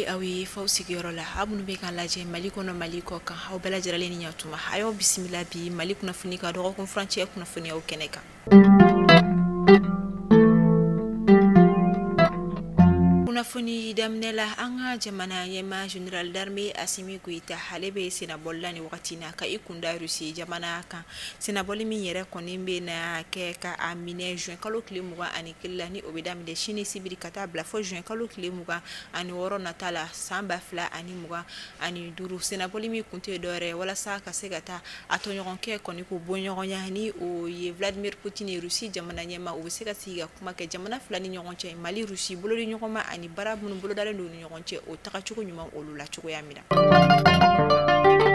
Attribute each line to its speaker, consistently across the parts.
Speaker 1: aw ye faw sigiyɔrɔ la, aw minnu bɛ k'an lajɛ Mali kɔnɔ, Mali kɔ kan, aw bɛɛ lajɛlen ni ɲantuma. A y'aw bisimila bi Mali kunnafoni ka dɔgɔkun furancɛ kunnafoniyaw kɛnɛ kan. Kunnafoni daminɛ la, an ka jamana ɲɛmaa général d'armée Assimi Goïta, ale bɛ sennabɔli la nin wagati na ka i kunda Russie jamana kan. Sennabɔli min yɛrɛ kɔni bɛ na kɛ ka a minɛ juin kalo tile 21 la, ni o bɛ daminɛ sini sibiri ka taa bila fo juin kalo tile 26 nata la san 2025. Sennabɔli min kun tɛ dɔwɛrɛ walasa ka se ka taa a tɔɲɔgɔnkɛ kɔni k'u bɔɲɔgɔnya, ni o ye Vladimir Poutine ye, Russie jamana ɲɛmaa. U bɛ se ka sigi ka kuma kɛ jamana fila ni ɲɔgɔn cɛ, Mali Russie bolodi ɲɔgɔn ma, ani baara minnu bolodalen don ni ɲɔgɔn cɛ, o tagacogo ɲuman olu la cogoya min na.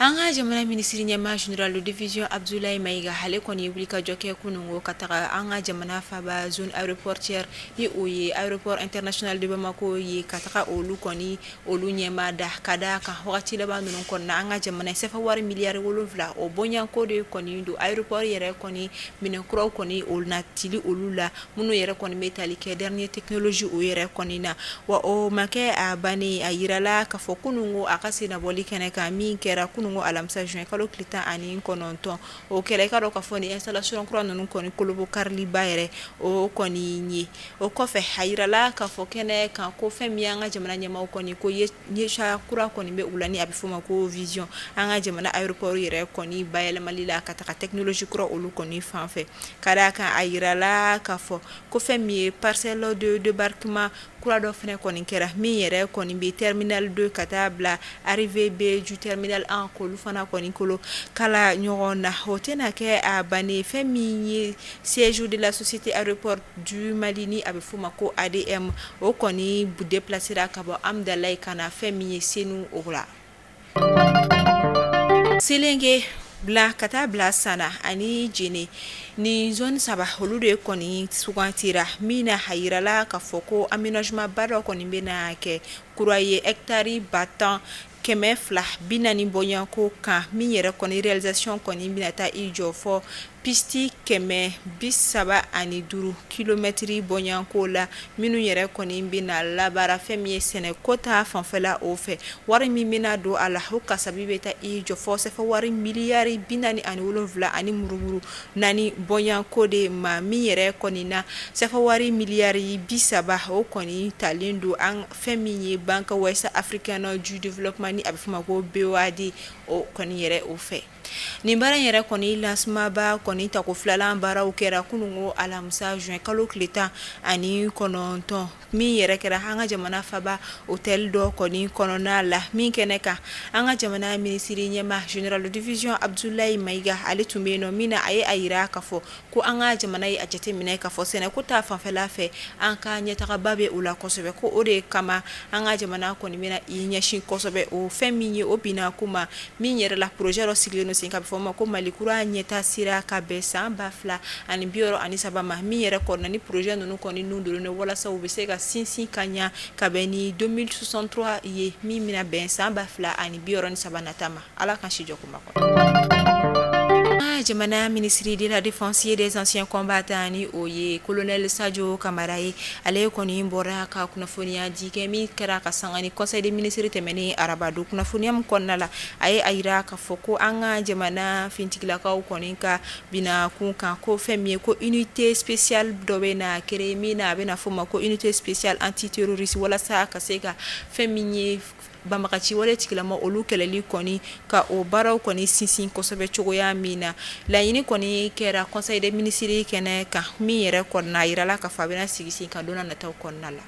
Speaker 1: An ka jamana minisiri ɲɛmaa général de division Abdoulaye Maïga, ale kɔni ye wulikajɔ kɛ kunungo ka taga an ka jamana faba zone aéroportuaire, ni o ye aéroport international de Bamako ye, ka taga olu kɔni olu ɲɛmaa da ka da kan. Wagati laban ninnu kɔnɔna, an ka jamana CFA wari miliyari 7 o bɔɲɔgɔnko de kɔni don aéroport yɛrɛ kɔni minɛn kuraw kɔni o natili olu la, minnu yɛrɛ kɔni bɛ tali kɛ dernière technologie o yɛrɛ kɔni na. Wa o ma kɛ a bannen, a yirala k'a fɔ kunungo a ka sennabɔli kɛnɛ kan min kɛra kunungo alamisa juin kalo tile 19, o kɛra i ka dɔn k'a fɔ ni installation kura ninnu kɔni kolobo kariliba yɛrɛ o kɔni ye. O kɔfɛ, a yirala k'a fɔ kɛnɛ kan ko fɛn min y'an ka jamana ɲɛmaaw kɔni ko ɲɛsa kura kɔni bɛ u la, ni a bɛ f'o ma ko vision, an ka jamana aéroport yɛrɛ kɔni bayɛlɛmali la ka taga technologie kura olu kɔni fan fɛ. Ka d'a kan, a yirala k'a fɔ ko fɛn min ye parcelle de débarquement kura dɔ fana kɔni kɛra, min yɛrɛ kɔni bɛ terminal 2 ka taa bila arrivée B du terminal 1, k'olu fana kɔni kolo kala ɲɔgɔn na. O tɛna kɛ a bannen, fɛn min ye siège de la société aéroport du Mali, ni a bɛ f'o ma ko ADM, o kɔni déplacera ka bɔ Amdalaye ka na fɛn min ye Senu o la. Selenge bila ka taa bila Sana ani Jene, ni zone saba olu de kɔni sugantira, min na a yirala k'a fɔ ko aménagement ba dɔ kɔni bɛna kɛ kura ye hectare 10 240 bɔɲɔgɔnko kan, min yɛrɛ kɔni réalisation kɔni bɛna taa i jɔ fɔ piste 135 kilomɛtiri bɔɲɔgɔnko la, minnu yɛrɛ kɔni bɛna labaara fɛn min ye sɛnɛko ta fanfɛla o fɛ. Wari min bɛna don a la, o kasabi bɛ taa i jɔ fɔ CFA wari miliyari 47 ani murumuru naani bɔɲɔgɔnko de ma, min yɛrɛ kɔni na CFA wari miliyari 30 o kɔni talen don an fɛn min ye Banque Ouest Africaine du Développement, ni a bɛ f'o ma ko BOAD, o kɔni yɛrɛ o fɛ. Nin baara in yɛrɛ kɔni lancement ba kɔni tako filanan baaraw kɛra kunungo alamisa juin kalo tile 19, min yɛrɛ kɛra an ka jamana faba hôtel dɔ kɔni kɔnɔna la, min kɛnɛ kan an ka jamana minisiri ɲɛmaa général de division Abdoulaye Maïga, ale tun bɛ yen nɔ, min na a ye a yira k'a fɔ ko an ka jamana ye a jateminɛ k'a fɔ sɛnɛko ta fanfɛla fɛ, an ka ɲɛtagaba bɛ o la kosɛbɛ, ko o de kama an ka jamana kɔni bɛna i ɲɛsin kosɛbɛ o fɛn min ye o binna ko ma, min yɛrɛ la projet dɔ sigilen don sen kan, a bɛ fɔ o ma ko Mali kura ɲɛta sira ka bɛn san 2063 ma, min yɛrɛ kɔnɔna ni projet ninnu kɔni nun donnen don walasa u bɛ se ka sinsin ka ɲa ka bɛn ni 2063 ye, min bɛna bɛn san 2063 nata ma. Ala ka si jɔ kuma kɔnɔ. Jamana ministre de la Défense et des Anciens Combattants, ni o ye colonel Sadio Kamara ye, ale kɔni bɔra ka kunnafoniya di kɛ min kɛra ka sanga ni conseil des ministres tɛmɛnen arabado. Kunnafoniya min kɔnɔna la, a ye a yira k'a fɔ ko an ka jamana fintigilakaw kɔni ka bina kun kan, ko fɛn min ye ko unité spéciale dɔ bɛ na créer, min na a bɛna fɔ o ma ko unité spéciale antiterroriste, walasa ka se ka fɛn min ye banbagaci wale tigilama olu kɛlɛli kɔni ka o baaraw kɔni sinsin kosɛbɛ cogoya min na. Laɲini kɔni kɛra conseil des ministres kɛnɛ kan, min yɛrɛ kɔnɔna a yirala k'a fɔ a bɛna sigi sen kan don nataw kɔnɔna la.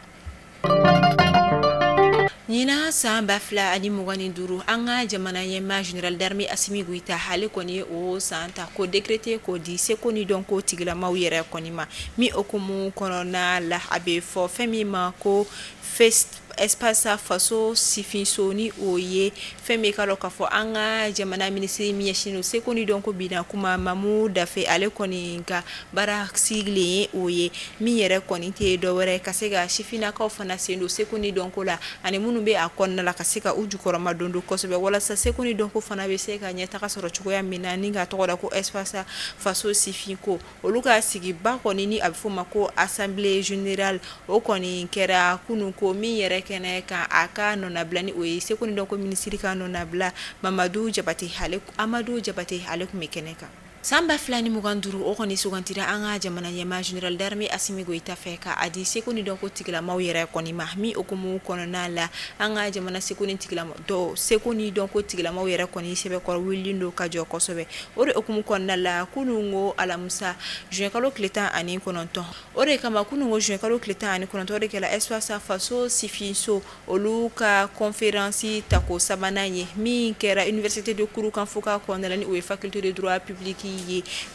Speaker 1: Ɲinan san 2025, an ka jamana ɲɛmaa général d'armée Assimi Goïta, ale kɔni ye o san ta ko décréter k'o di seko ni dɔnko tigilamaw yɛrɛ kɔni ma, min hukumu kɔnɔna la a bɛ fɔ fɛn min ma ko fest espace faso sifinso, ni o ye fɛn min ka dɔn k'a fɔ an ka jamana minisiri min ɲɛsinnen don seko ni dɔnko binna kuma Mamu Dafe, ale kɔni ka baara sigilen ye o ye, min yɛrɛ kɔni tɛ dɔwɛrɛ ka se ka sifinnakaw fana sen don seko ni dɔnko la, ani minnu bɛ a kɔnɔna la, ka se ka u jukɔrɔma don don kosɛbɛ, walasa seko ni dɔnko fana bɛ se ka ɲɛtaga sɔrɔ cogoya min na, ni ka tɔgɔ da ko espace faso sifinko. Olu ka sigiba kɔni, ni a bɛ f'o ma ko assemblée générale, o kɔni kɛra kunun ko min yɛrɛ kɛnɛ kan, a ka nɔnabila ni o ye seko ni dɔnko minisiri ka nɔnabila Mamadu Jabate, ale Amadu Jabate, ale tun bɛ kɛnɛ kan. San 2025, o kɔni sugantira an ka jamana ɲɛmaa général d'armée Assimi Goïta fɛ ka a di seko ni dɔnko tigilamaw yɛrɛ kɔni ma. Min hukumu kɔnɔna la, an ka jamana seko ni tigilama dɔw, seko ni dɔnko tigilamaw yɛrɛ kɔni sɛbɛkɔrɔ wulilen don ka jɔ kosɛbɛ. O de hukumu kɔnɔna la, kunun ko alamisa juin kalo tile 19, o de kama kunun ko juin kalo tile 19, o de kɛra Espace Faso sifinso olu ka conférence tako sabanan ye, min kɛra université de Kurukanfuga kɔnɔna la, ni o ye faculté de droit public ye.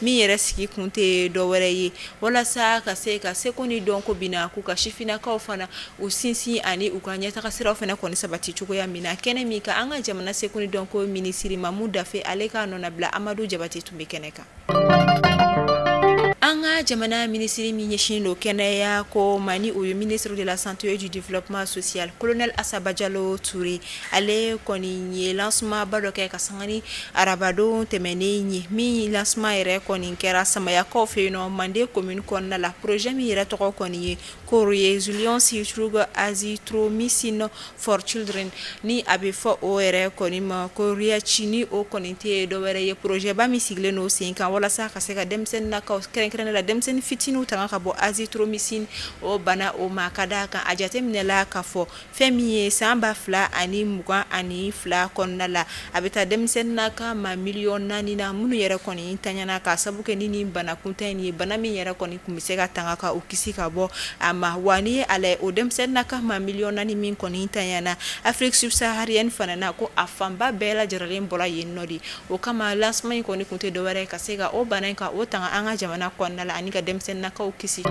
Speaker 1: Min yɛrɛ sigi kun tɛ dɔwɛrɛ ye walasa ka se ka seko ni dɔnko bina k'u ka sifinnakaw fana u sinsin ani u ka ɲɛtaga siraw fana kɔni sabati cogoya min na. Kɛnɛ min kan, an ka jamana seko ni dɔnko minisiri Mamu Dafe, ale ka nɔnabila Amadu Jabate tun bɛ kɛnɛ kan. An ka jamana minisiri min ɲɛsinnen don kɛnɛya ko ma, ni o ye ministre de la Santé et du Développement social, colonel Asaba Jalo Touré, ale kɔni ye lancement ba dɔ kɛ ka sanga ni arabadon tɛmɛnen ye. Min lancement yɛrɛ kɔni kɛra Samayakaw fɛ yen nɔ, Mande commune kɔnɔna la. Projet min yɛrɛ tɔgɔ kɔni ye ko Resilience through Azithromycin for Children, ni a bɛ fɔ o yɛrɛ kɔni ma ko RIACH, ni o kɔni tɛ dɔwɛrɛ ye projet ba min sigilen don sen kan walasa ka se ka denmisɛnninnakaw, kɛrɛnkɛrɛnnenya la denmisɛnnin fitininw, tanga ka bɔ azithromycin o bana o ma. Ka d'a kan, a jateminɛla k'a fɔ fɛn min ye san 2022 kɔnɔna la, a bɛ taa denmisɛnninnaka ma miliyɔn 4 na minnu yɛrɛ kɔni tanyana k'a sababu kɛ ni nin bana kuntan in ye, bana min yɛrɛ kɔni tun bɛ se ka tanga ka u kisi ka bɔ a ma. Wa n'i ye a lajɛ, o denmisɛnninnaka ma miliyɔn 4 min kɔni tanyana Afrique subsaharienne fana na, ko a fanba bɛɛ lajɛlen bɔra yen nɔ de. O kama, lancement in kɔni tun tɛ dɔwɛrɛ ye ka se ka o bana in ka o tanga an ka jamana kɔnɔna la ani ka denmisɛnninnakaw kisi.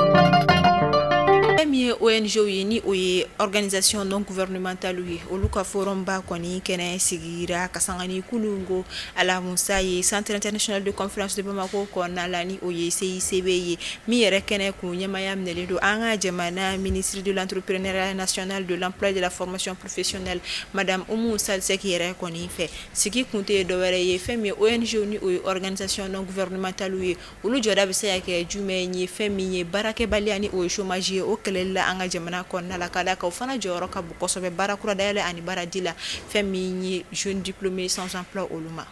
Speaker 1: Fɛn min ye ONG ye, ni o ye organisation non gouvernementale ye, olu ka forum ba kɔni kɛnɛ sigira ka sanga ni kunun ko alamusa ye Centre international de conférence de Bamako kɔnɔna la, ni o ye CICB ye. Min yɛrɛ kɛnɛ kun ɲɛmaya minɛlen don an ka jamana ministre de l'Entrepreneuriat national, de l'Emploi et de la Formation professionnelle, madame Oumou Sall Seck yɛrɛ kɔni fɛ. Sigi kun tɛ dɔwɛrɛ ye, fɛn min ye ONG, ni o ye organisation non gouvernementale ye, olu jɔda bɛ se ka kɛ jumɛn ye fɛn min ye baarakɛbaliya, ni o ye chômage ye, o kɛlɛli la an ka jamana kɔnɔna la, ka d'a kan o fana jɔyɔrɔ ka bon kosɛbɛ baara kura dayɛlɛ ani baara di la, fɛn min ye jeunes diplômés sans emploi olu ma.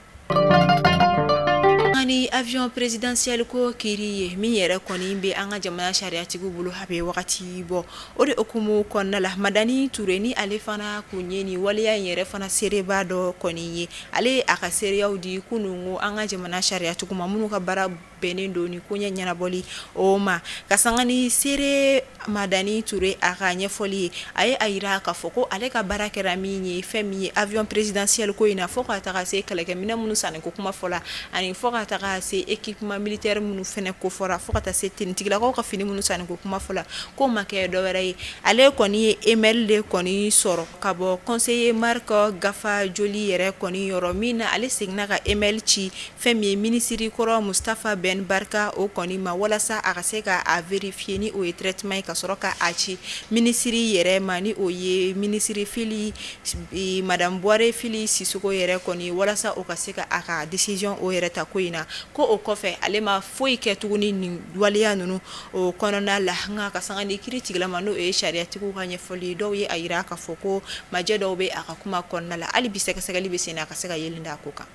Speaker 1: Ni avion présidentiel ko kiiri ye, min yɛrɛ kɔni bɛ an ka jamana sariyatigiw bolo a bɛ wagati bɔ, o de hukumu kɔnɔna la, Madani Ture, ni ale fana kun ye nin waleya in yɛrɛ fana seereba dɔ kɔni ye, ale a ka seereyaw di kunun ko an ka jamana sariyatigiw ma minnu ka baara bɛnnen don ni koɲɛ ɲɛnabɔli o ma. Ka sanga ni seere Madani Ture a ka ɲɛfɔli ye, a ye a yira k'a fɔ ko ale ka baara kɛra min ye, fɛn min ye avion présidentiel ko in na, fo ka taga se kɛlɛkɛminɛ minnu sanni ko kuma fɔla, ani fo ka taga se équipement militaire minnu fɛnɛ ko fɔra, fo ka taa se tenitigilakaw ka fini minnu sanni ko kuma fɔla, k'o ma kɛ dɔwɛrɛ ye, ale kɔni ye email de kɔni sɔrɔ ka bɔ conseiller Marc Gafa Joli yɛrɛ kɔni yɔrɔ, min na ale seginna ka email ci fɛn min ye minisiri kɔrɔ Mustafa Ben Barka o kɔni ma, walasa a ka se ka a vérifier, ni o ye traitement ye, ka sɔrɔ ka a ci minisiri yɛrɛ ma, ni o ye minisiri Fili, madame Buware Fili Sisoko yɛrɛ kɔni, walasa o ka se ka a ka décision o yɛrɛ ta ko in na. Ko o kɔfɛ, ale ma foyi kɛ tuguni nin waleya ninnu o kɔnɔna la. Nka ka sanga ni kiiri tigilama, n'o ye sariyatigiw ka ɲɛfɔli ye, dɔw ye a yira k'a fɔ ko majɛ dɔw bɛ a ka kuma kɔnɔna la, hali bi sɛgɛsɛgɛli bɛ sen na ka se ka yelen da a ko kan.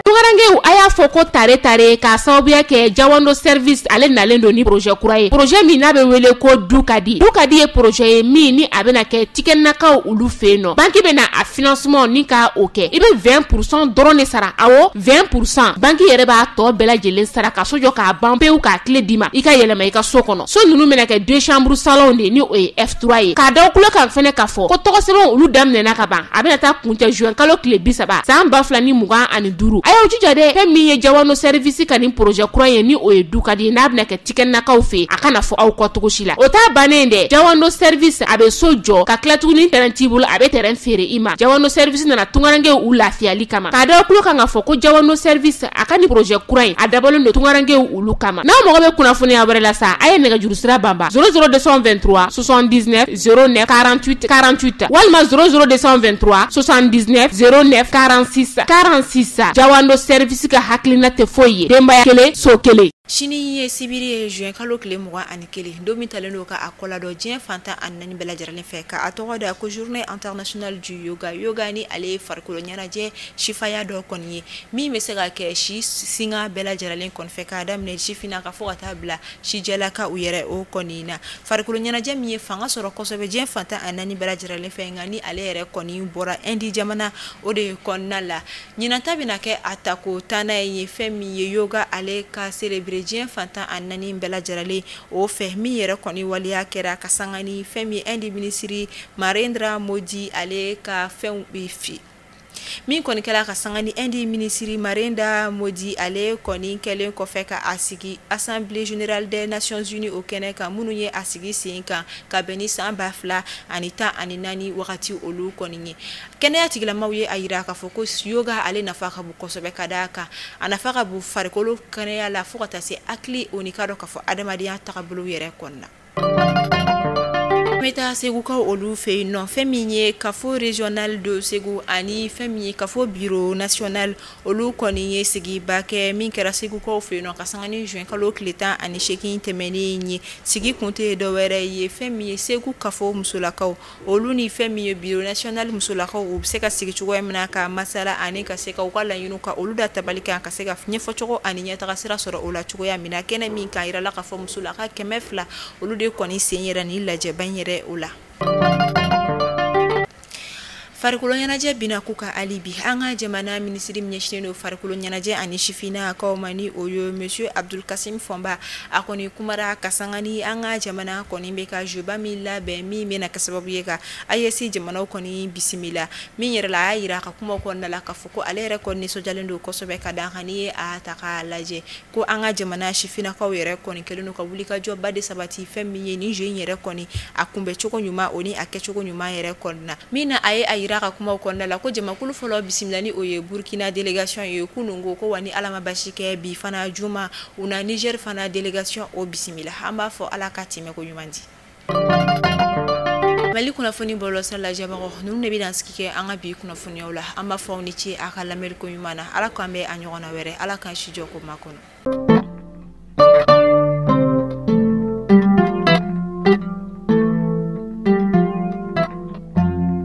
Speaker 2: Tunkarankew, a y'a fɔ ko tare tare k'a sababuya kɛ Jawando Service, ale nalen don ni projet kura ye, projet min n'a bɛ wele ko Du ka di. Du ka di ye projet ye min ni a bɛna kɛ Tikɛnakaw olu fɛ yen nɔ. Banque bɛna a financement ni ka o kɛ, i bɛ 20% dɔrɔn de sara. Awɔ, 20%, banque yɛrɛ b'a tɔ bɛɛ lajɛlen sara ka so jɔ k'a ban pewu, k'a tile d'i ma, i ka yɛlɛma i ka so kɔnɔ. So ninnu bɛna kɛ deux chambres salon de, ni o ye F3 ye. K'a da kulo kan fɛnɛ k'a fɔ ko tɔgɔ sɛbɛnw olu daminɛna ka ban, a bɛna taa kuncɛ juin kalo tile 30 san 2025. A y'aw jija dɛ, fɛn min ye Jawando Service ka nin projet kura ye, ni o ye Du ka di, n'a bɛna kɛ Tikɛnakaw fɛ, a kana fɔ aw kɔ cogo si la. O t'a bannen dɛ, Jawando Service a bɛ so jɔ ka tila tuguni, terrain t'i bolo, a bɛ terrain feere i ma. Jawando Service nana tunkarankew u lafiyali kama. K'a da kulo kan k'a fɔ ko Jawando Service a ka nin projet kura in, a dabɔlen don tunkarankew olu kama. N'aw mago bɛ kunnafoniya wɛrɛ la sa, a ye nɛgɛjuru sira banba 00 223 79 09 48 48 walima 00 223 79 09 46 46. Jawando Service ka hakilina tɛ foyi ye, denbaya kelen, so kelen.
Speaker 1: Sini ye sibiri ye, juin kalo tile 21, don min talen don ka a kɔladɔn diɲɛ fan 14 bɛɛ lajɛlen fɛ, ka a tɔgɔ da ko Journée internationale du yoga. Yoga ni ale ye farikolo ɲɛnajɛ sifaya dɔ kɔni ye min bɛ se ka kɛ si singa bɛɛ lajɛlen kɔni fɛ, k'a daminɛ sifinna ka fɔ ka taa bila sijɛlaka u yɛrɛ o kɔni na. Farikolo ɲɛnajɛ min ye fanga sɔrɔ kosɛbɛ diɲɛ fan 14 bɛɛ lajɛlen fɛ, nka ni ale yɛrɛ kɔni bɔra Indi jamana o de kɔnɔna la. Ɲinanta bɛna kɛ a tako 10nan ye, fɛn min ye yoga ale ka célébrer diɲɛ fan 14 bɛɛ lajɛlen o fɛ, min yɛrɛ kɔni waleya kɛra ka sanga ni fɛn min Inde minisiri Narendra Modi ale ka fɛnw bɛ fi min kɔni kɛra ka sanga ni Inde minisiri Narendra Modi ale kɔni kɛlen kɔfɛ ka a sigi Assemblée générale des Nations Unies o kɛnɛ kan, minnu ye a sigi sen kan ka bɛn ni san 2014 wagati olu kɔni ye. Kɛnɛya tigilamaw ye a yira k'a fɔ ko yoga ale nafa ka bon kosɛbɛ, ka d'a kan a nafa ka bon farikolo kɛnɛya la fo ka taa se hakili o ni k'a dɔn k'a fɔ adamadenya tagabolo yɛrɛ kɔnɔna. An bɛ taa Segukaw olu fɛ yen nɔ. Fɛn min ye CAFO régional de Segu ani fɛn min ye CAFO bureau national, olu kɔni ye sigiba kɛ min kɛra Segukaw fɛ yen nɔ ka sanga ni juin kalo tile 18 tɛmɛnen ye. Sigi kun tɛ dɔwɛrɛ ye, fɛn min ye Segu CAFO musolakaw olu ni fɛn min ye bureau national musolakaw, u bɛ se ka sigi cogoya min na ka masala ani ka se ka u ka laɲiniw ka olu da tabali kan, ka se ka ɲɛfɔcogo ani ɲɛtaga sira sɔrɔ o la cogoya min na. Kɛnɛ min kan yirala k'a fɔ musolaka 200 olu de kɔni sen yɛrɛ ni lajɛba in yɛrɛ o la. Farikolo ɲɛnajɛ bina k'u ka hali bi, an ka jamana minisiri min ɲɛsinnen don farikolo ɲɛnajɛ ani sifinnakaw ma, ni o ye monsieur Abdul Kasim Fɔnba, a kɔni kumara ka sanga ni an ka jamana kɔni bɛ ka jeu ba min labɛn, min bɛna kɛ sababu ye ka AES jamanaw kɔni bisimila. Min yɛrɛ la, a y'a yira a ka kumaw kɔnɔna la k'a fɔ ko ale yɛrɛ kɔni nisɔndiyalen don kosɛbɛ, ka d'a kan n'i ye a ta k'a lajɛ ko an ka jamana sifinnakaw yɛrɛ kɔni kɛlen don ka wulikajɔba de sabati fɛn min ye nin jeu in yɛrɛ kɔni a kunbɛcogo ɲuman o ni a kɛcogo ɲuman yɛrɛ kɔni na. Min na, a ye a yira ka kumaw kɔnɔna la ko jamakulu fɔlɔ bisimila ni o ye Burkina délégation ye kunun, ko wa ni Ala ma basi kɛ, bi fana juma, u na Niger fana délégation o bisimila. An b'a fɔ Ala ka tɛmɛ ko ɲuman di. Mali kunnafoni bɔlɔlɔsira lajɛbagaw, ninnu de bɛ dan sigi kɛ an ka bi kunnafoniyaw la. An b'a fɔ aw ni ce a ka lamɛnni ko ɲuman na. Ala k'an bɛn a ɲɔgɔnna wɛrɛ. Ala k'an si jɔ ko makɔnɔ.